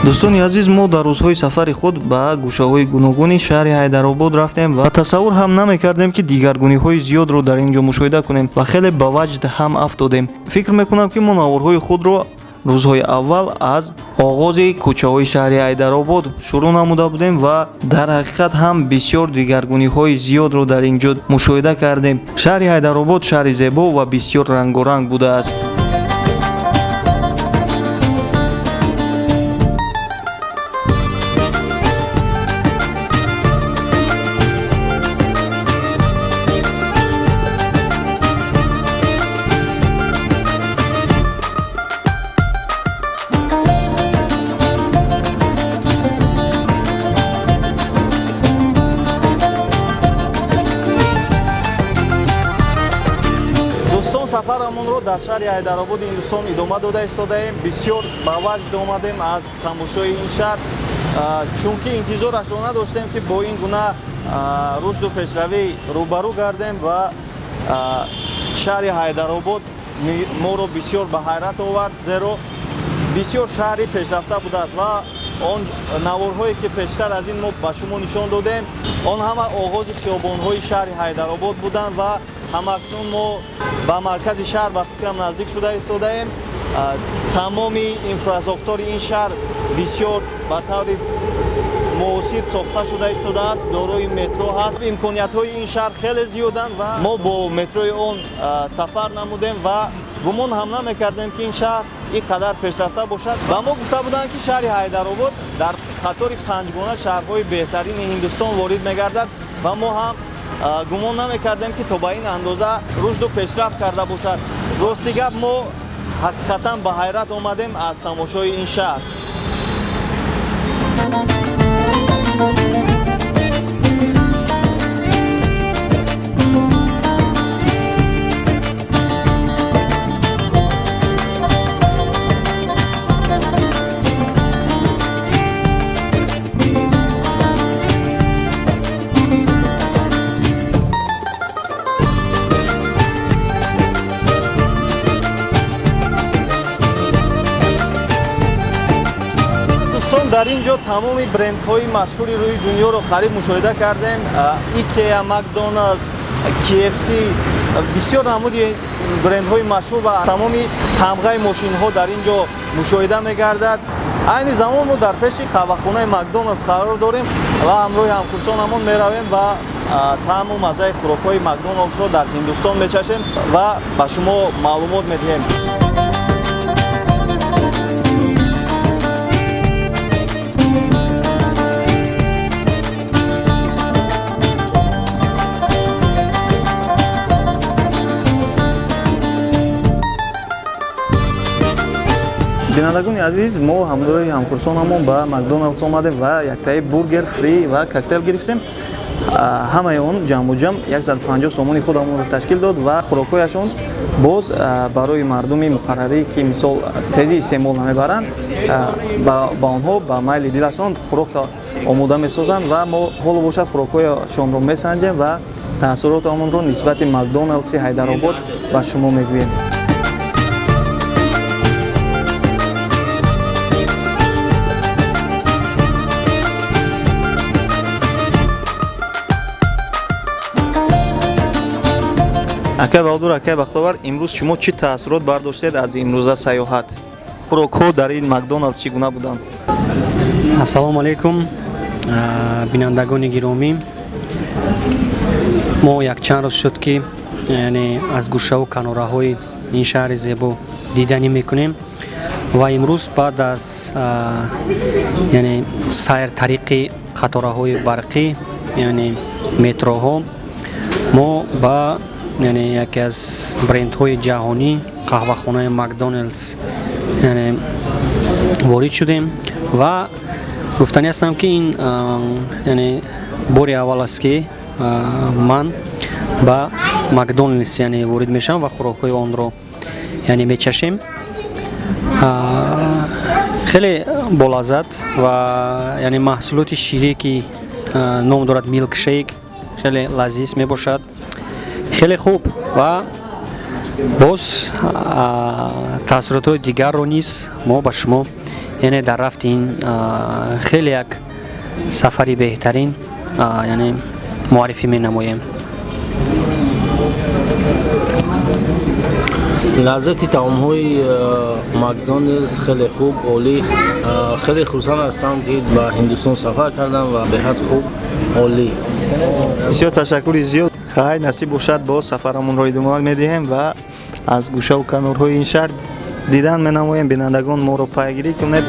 Дӯстони азиз, мо дар рӯзҳои сафари худ ба гӯшаҳои гуногуни шаҳри Ҳайдаробод рафтем ва тасаввур ҳам намекардем, ки дигаргуниҳои зиёдро дар ин ҷо мушоҳида кунем ва хеле ба ваҷд ҳам афтодем. Фикр мекунам, ки мо наворҳои худро рӯзҳои аввал аз оғози кӯчаҳои шаҳри Ҳайдаробод шурӯъ намуда будем ва дар ҳақиқат ҳам бисёр дигаргуниҳои зиёдро дар ин ҷо мушоҳида кардем. Шаҳри Ҳайдаробод шаҳри зебо ва бисёр рангоранг будааст. Дӯстон, сафарамонро дар шаҳри Ҳайдарободи Ҳиндустон идома дода истодаем. Бисёр ба ваҷд омадем аз тамошои ин шаҳр, чунки интизорашро надоштем, ки бо ин гуна рушду пешравӣ рӯбарӯ гардем ва шаҳри Ҳайдаробод моро бисёр ба ҳайрат овард, зеро бисёр шаҳри пешрафта будааст ва он наворҳое, ки пештар аз ин мо ба шумо нишон додем, он ҳама оғози хиёбонҳои шаҳри Ҳайдаробод буданд ва ҳамакнун мо ба маркази шаҳр, ба фикрам, наздик шуда истодаем. Тамоми инфрасохтори ин шаҳр бисёр ба таври муосир сохта шуда истодааст, дорои метро ҳаст. Имкониятҳои ин шаҳр хеле зиёданд ва мо бо метрои он сафар намудем ва гумон ҳам намекардем, ки ин шаҳр ин қадар пешрафта бошад. Ба мо гуфта буданд, ки шаҳри Ҳайдаробод дар қатори панҷгона шаҳрҳои беҳтарини Ҳиндустон ворид мегардад ва мо ҳам гумон намекардем, ки то ба ин андоза рушду пешрафт карда бошад. Рости гап, мо ҳақиқатан ба ҳайрат омадем аз тамошои ин шаҳр. Дӯстон, дар ин ҷо тамоми брендҳои машҳури рӯи дунёро қариб мушоҳида кардем: Икеа, Макдоналдс, KFC, бисёр намуди брендҳои машҳур ва тамоми тамғаи мошинҳо дар ин ҷо мушоҳида мегардад. Айни замон мо дар пеши қаҳвахонаи Макдоналдс қарор дорем ва ҳамроҳи ҳамкурсонамон меравем ва таъму маззаи хӯрокҳои Макдоналдсро дар Ҳиндустон мечашем ва ба шумо маълумот медиҳем. Бинандагони азиз, мо ҳамроҳи ҳамкурсонамон ба Макдоналдс омадем ва яктаи бургер, фри ва коктейл гирифтем. Ҳамаи он ҷамъу ҷамъ 150 сомони худамонро ташкил дод ва хӯрокҳояшон боз барои мардуми муқаррарӣ, ки мисол тезӣ истеъмол намебаранд, ба онҳо ба майли дилашон хӯрокро омода месозанд ва мо ҳоло бошад хӯрокҳояшонро месанҷем ва таассуротамонро нисбати Макдоналдси Ҳайдаробод ба шумо мегӯем. Акай Баҳодур, акай Бахтовар, имрӯз шумо чӣ таассурот бардоштед аз имрӯза сайёҳат? Хӯрокҳо дар ин Макдоналдс чӣ гуна буданд? Ассалому алайкум, бинандагони гиромӣ. Мо якчанд рӯз шуд, ки яъне аз гӯшаву канораҳои ин шаҳри зебо диданӣ мекунем ва имрӯз баъд аз яъне сайр тариқи қатораҳои барқӣ, яъне метроҳо, мо ба яъне яке аз брендҳои ҷаҳонӣ, қаҳвахонаи Макдоналдс, яъне ворид шудем ва гуфтанӣ ҳастам, ки ин яъне бори аввал аст, ки ман ба Макдоналдс яъне ворид мешавам ва хӯрокҳои онро яъне мечашем. Хеле болаззат ва яъне маҳсулоти ширӣ, ки ном дорад милкшейк, хеле лазиз мебошад, хеле хуб. Ва боз таассуротҳои дигарро низ мо ба шумо Яъне дар рафти ин хеле як сафари беҳтарин, яъне муаррифӣ менамоем. Лаззати таомҳои Макдоналдс хеле хуб, олӣ. Хеле хурсанд ҳастам, ки ба Ҳиндустон сафар кардам ва беҳад хуб, олӣ. Бисёр ташаккури зиёд. Хай, насиб бошад, боз сафарамонро идома медиҳем ва аз гӯшаву канорҳои ин шаҳр дидан менамоем. Бинандагон, моро пайгирӣ кунед.